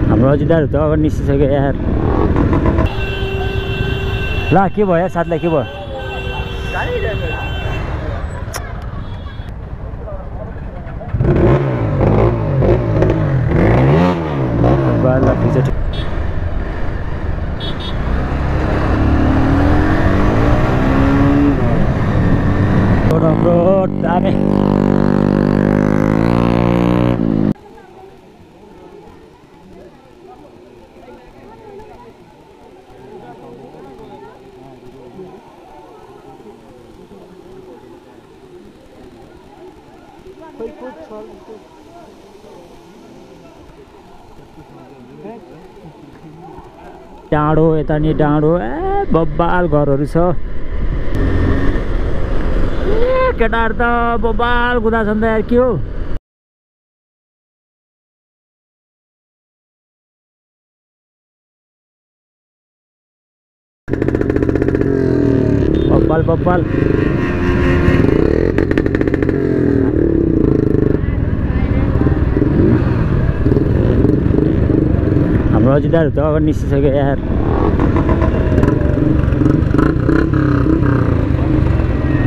हाम्रो अजिदाहरू त अगाडि निस्किसक्यो यार। ल के भयो यार साथीलाई के भयो? दामी डाँडो यता नि डाँडो बब्बाल घरहरू छ। केटाहरू त बब्बाल कुदा छन् त यार के हो। बब्बाल बब्बाल हाम्रो अजिदाहरू त अगाडि निस्किसक्यो यार।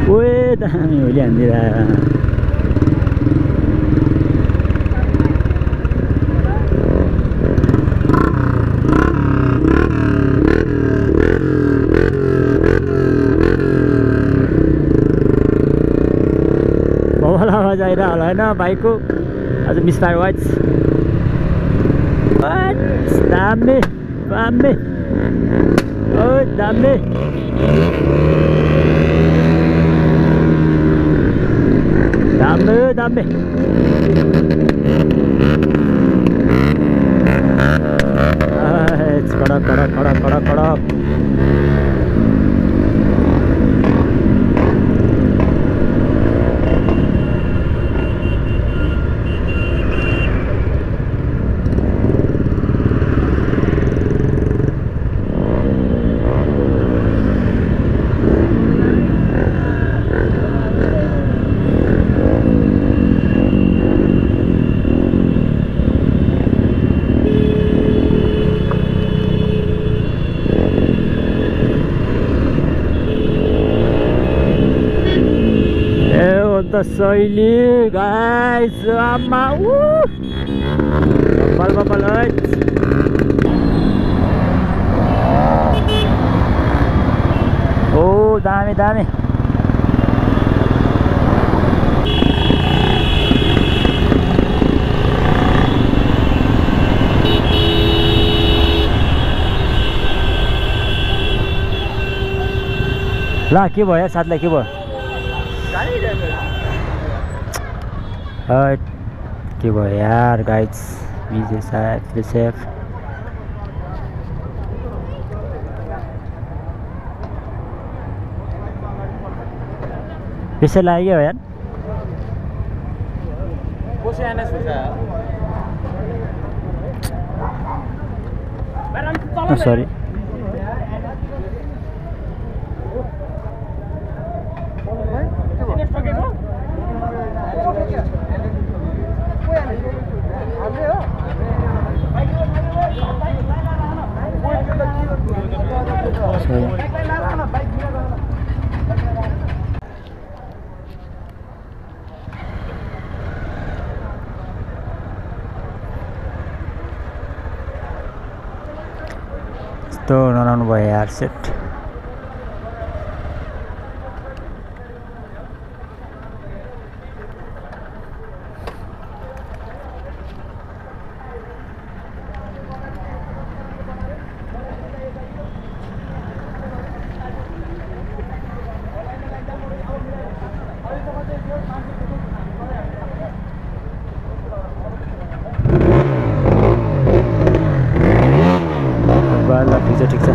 ओए दामी होली हान्दिरा बवाल आवाज आइरह होला होइन बाइकको। आज बिस्तार वाइज दामी दामी ओ दामी दामी दामी कडक कडक कडक कडक कडक शैली गाइस आमा बब्बाल बब्बाल ओ दामी दामी ल के भयो यार साथीलाई के भयो? के भयो यार गाइस विजय साहब सेफ पिछे लाग्यो यार सॉरी तो नराम्रो भयो यार सेट ठिक छ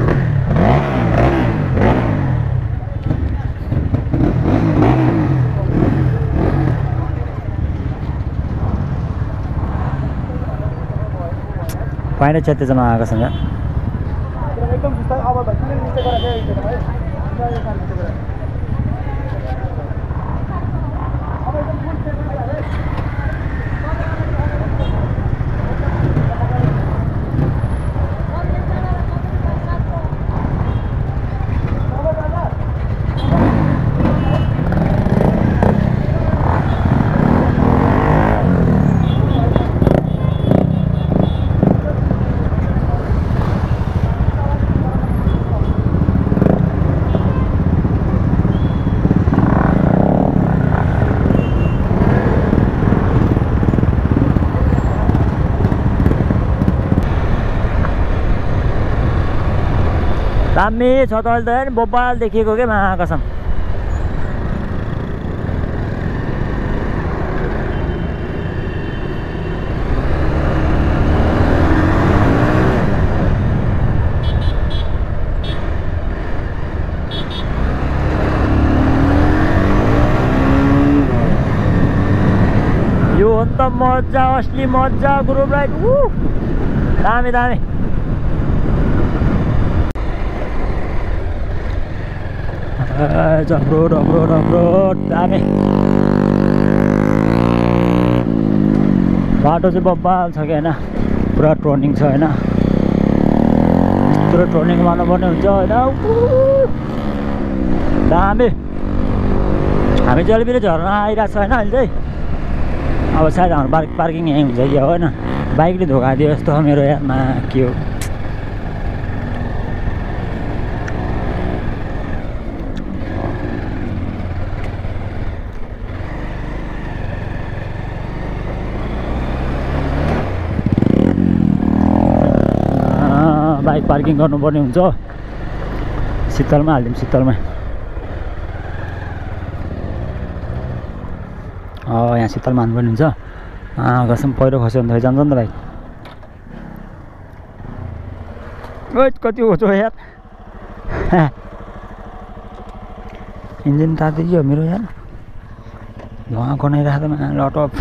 पाइन क्षेत्रसँग आएकोसँग एकदम सुस्ता अब भाइ नीचे गरा दामी छ त अहिले त हेर्नु बोबाल देखिएको के महाकसम यो हो नि त मजा असली मजा ग्रुप राइड दामी दामी अफरोड अफरोड अफरोड दामी बाटो चाहिँ बब्बाल छ कि होइन पुरा टर्निङ छ होइन पुरा टर्निङ मार्नुपर्ने हुन्छ होइन दामी हामी चाहिँ अलिकति झर्ना आइरहेको छ होइन अहिले चाहिँ अब सायद हाम्रो पार्किङ यहीँ हुन्छ कि होइन बाइकले धोका दियो जस्तो मेरो यादमा के हो बाइक पार्किङ गर्नुपर्ने हुन्छ शीतलमा हालिदिउँ शीतलमा यहाँ शीतलमा हाल्नुपर्ने हुन्छ कसम पहिरो खस्यो भने त जान्छ नि त बाइक कति होचो यार इन्जिन तातियो मेरो यार धुवा गनाइरहेको त लट अफ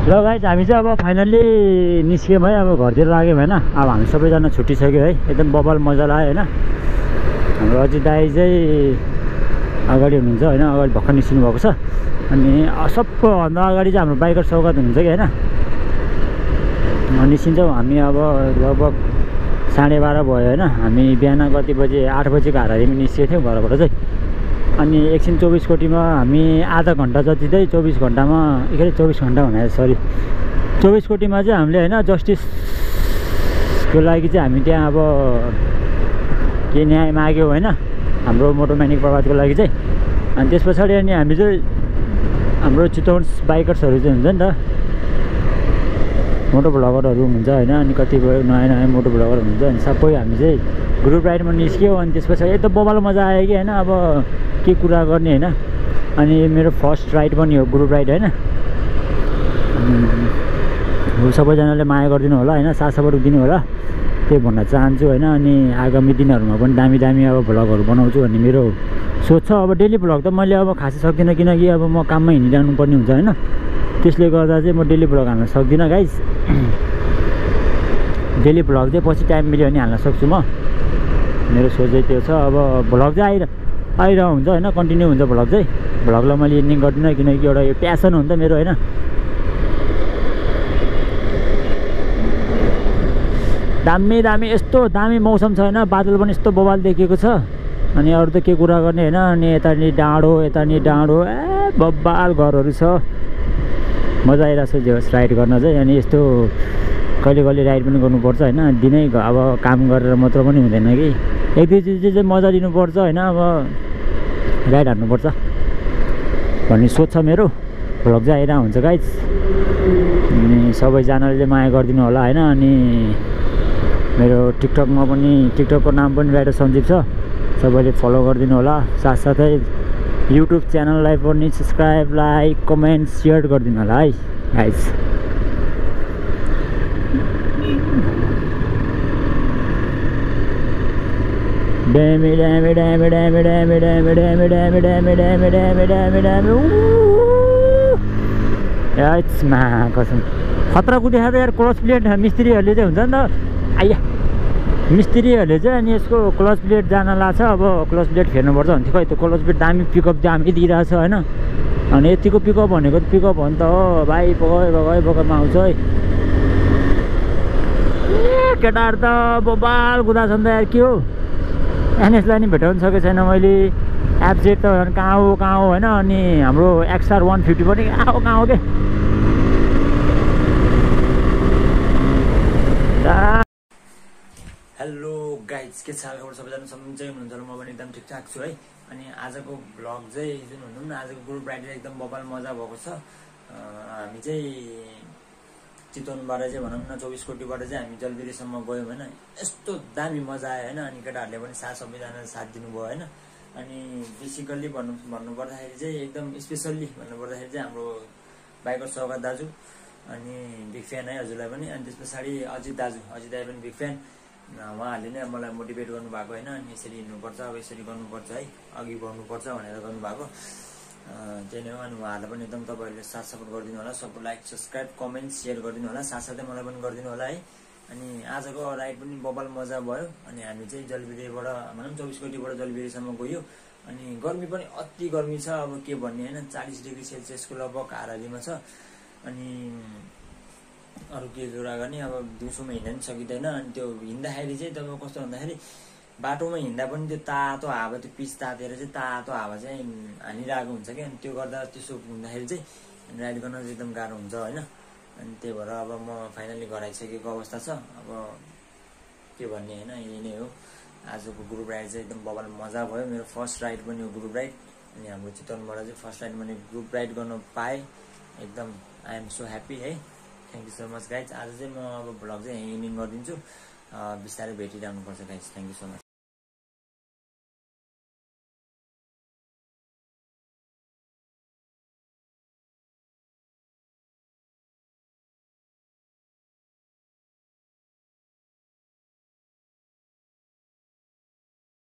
ल गाइज हामी चाहिँ अब फाइनल्ली निस्क्यौँ है अब घरतिर लाग्यौँ होइन अब हामी सबैजना छुट्टिसक्यो है एकदम बबाल मजा लाग्यो होइन हाम्रो अजित दाइ चाहिँ अगाडि हुनुहुन्छ होइन अगाडि भर्खर निस्किनु भएको छ अनि सबभन्दा अगाडि चाहिँ हाम्रो बाइकर सौगात हुनुहुन्छ कि होइन निस्किन्छौँ हामी अब लगभग 12:30 भयो होइन हामी बिहान कति बजे 8 बजेको हाराहारीमा निस्केको थियौँ घरबाट चाहिँ अनि एकछिन 24 कोटीमा हामी आधा घन्टा जति चाहिँ 24 घन्टामा के अरे 24 घन्टा भने सरी 24 कोटीमा चाहिँ हामीले होइन जस्टिसको लागि चाहिँ हामी त्यहाँ अब के न्याय माग्यौँ होइन हाम्रो मोटो मैनिक प्रभातको लागि चाहिँ अनि त्यस पछाडि अनि हामी चाहिँ हाम्रो चितवन बाइकर्सहरू चाहिँ हुन्छ नि त, मोटो भ्लगरहरू हुन्छ होइन, अनि कतिपय नयाँ नयाँ मोटो भ्लगरहरू हुन्छ अनि सबै हामी चाहिँ ग्रुप राइडमा निस्क्यौँ। अनि त्यसपछि एकदम बबाल मजा आयो कि होइन, अब के कुरा गर्ने होइन। अनि मेरो फर्स्ट राइड पनि हो ग्रुप राइड होइन। सबैजनाले माया गरिदिनु होला होइन, साथ सपोर्ट दिनु होला, त्यही भन्न चाहन्छु होइन। अनि आगामी दिनहरूमा पनि दामी दामी अब भ्लगहरू बनाउँछु भन्ने मेरो सोच छ। अब डेली भ्लग त मैले अब खासै सक्दिनँ, किनकि अब म काममा हिँडिरहनु पर्ने हुन्छ होइन, त्यसले गर्दा चाहिँ म डेली भ्लग हाल्न सक्दिनँ गाइस। डेली भ्लग चाहिँ पछि टाइम मिल्यो भने हाल्न सक्छु म, मेरो सोचै त्यो छ। अब भ्लग चाहिँ आइरह हुन्छ होइन, कन्टिन्यू हुन्छ भ्लग चाहिँ। भ्लगलाई मैले एन्डिङ गर्दिनँ किनकि एउटा यो प्यासन हो नि त मेरो होइन। दामी दामी यस्तो दामी मौसम छ होइन, बादल पनि यस्तो बवाल देखिएको छ। अनि अरू त के कुरा गर्ने होइन। अनि यतानि डाँडो बब्बाल घरहरू छ, मजा आइरहेको छ जेहोस् राइड गर्न चाहिँ। अनि यस्तो कहिले कहिले राइड पनि गर्नुपर्छ होइन, दिनै अब काम गरेर मात्र पनि हुँदैन कि, एक दुई चिज चाहिँ मजा लिनुपर्छ होइन। अब राइड हान्नुपर्छ भन्ने सोच छ मेरो। भ्लग चाहिँ आइरहेको हुन्छ गाइज। अनि सबैजनाले माया गरिदिनु होला होइन। अनि मेरो टिकटकमा पनि, टिकटकको नाम पनि राइडर सञ्जीव छ, सबैले फलो गरिदिनु होला। साथसाथै युट्युब च्यानललाई पनि सब्सक्राइब, लाइक, कमेन्ट, सेयर गरिदिनु होला है गाइज। ड्यामी ड्यामी ड्यामी ड्यामी ड्यामी ड्यामी ड्यामी ड्यामी ड्यामी ड्यामी ड्यामी ड्यामी ड्यामी याचमा कसम खतरा कुदेखाएको यार। क्लच प्लेट मिस्त्रीहरूले चाहिँ हुन्छ नि त, आइया मिस्त्रीहरूले चाहिँ अनि यसको क्लच प्लेट जान लाग्छ। अब क्लच प्लेट फेर्नुपर्छ भन्थ्यो, खै त्यो क्लच प्लेट दामी पिकअप दामी दिइरहेको छ होइन। अनि यतिको पिकअप भनेको त पिकअप हो नि त हो भाइ, बगाइमा आउँछ है। केटाहरू त बबाल कुदाएको छ नि त यार, के हो। एनएसलाई नि भेटाउनु सकेको छैन मैले, एफजेड त कहाँ हो होइन। अनि हाम्रो XR 150 पनि कहाँ हो के। हेलो गाइज, के छ खबर सबैजना, सन्चै हुनुहुन्छ होला। म पनि एकदम ठिकठाक छु है। अनि आजको भ्लग चाहिँ जुन भनौँ न, आजको ग्रुप राइड चाहिँ एकदम बबाल मजा भएको छ। हामी चाहिँ चितवनबाट चाहिँ भनौँ न 24 कोटीबाट चाहिँ हामी जलबिरीसम्म गयौँ होइन। यस्तो दामी मजा आयो होइन। अनि केटाहरूले पनि सबैजनाले साथ दिनुभयो होइन। अनि बेसिकल्ली भन्नुपर्दाखेरि चाहिँ एकदम स्पेसल्ली भन्नुपर्दाखेरि चाहिँ हाम्रो बाइकर सौगात दाजु, अनि बिग फ्यान है हजुरलाई पनि। अनि त्यस पछाडि अजित दाजु, अजित दाई पनि बिग फ्यान। उहाँहरूले नै मलाई मोटिभेट गर्नुभएको होइन। अनि यसरी हिँड्नुपर्छ, अब यसरी गर्नुपर्छ है, अघि बढ्नुपर्छ भनेर गर्नुभएको, त्यही नै हो। अनि उहाँहरूलाई पनि एकदम तपाईँहरूले साथ सपोर्ट गरिदिनु होला, सबको लाइक, सब्सक्राइब, कमेन्ट, सेयर गरिदिनु होला, साथसाथै मलाई पनि गरिदिनु होला है। अनि आजको राइड पनि बबाल मजा भयो। अनि हामी चाहिँ जलबिरीबाट भनौँ 24 कोटीबाट जलबिरीसम्म गयो। अनि गर्मी पनि अति गर्मी छ, अब के भन्ने होइन, 40 डिग्री सेल्सियसको लगभग हाराहारीमा छ। अनि अरू के कुरा गर्ने, अब दिउँसोमा हिँड्न पनि सकिँदैन। अनि त्यो हिँड्दाखेरि चाहिँ तपाईँको कस्तो भन्दाखेरि बाटोमा हिँड्दा पनि त्यो तातो हावा, त्यो पिच तातेर चाहिँ तातो हावा चाहिँ हानिरहेको हुन्छ कि। अनि त्यो गर्दा त्यसो हुँदाखेरि चाहिँ राइड गर्न चाहिँ एकदम गाह्रो हुन्छ होइन। अनि त्यही भएर अब म फाइनली घर आइसकेको अवस्था छ। अब के भन्ने होइन, यही नै हो। आजको ग्रुप राइड चाहिँ एकदम बबाल मजा भयो। मेरो फर्स्ट राइड पनि हो ग्रुप राइड। अनि हाम्रो चितवनबाट चाहिँ फर्स्ट राइड मैले ग्रुप राइड गर्न पाएँ, एकदम आई एम सो ह्याप्पी है। Thank you so much guys. आज चाहिँ म अब भ्लग चाहिँ यहीँ एन्डिङ गरिदिन्छु, बिस्तारै भेटिरहनुपर्छ guys. Thank you so much.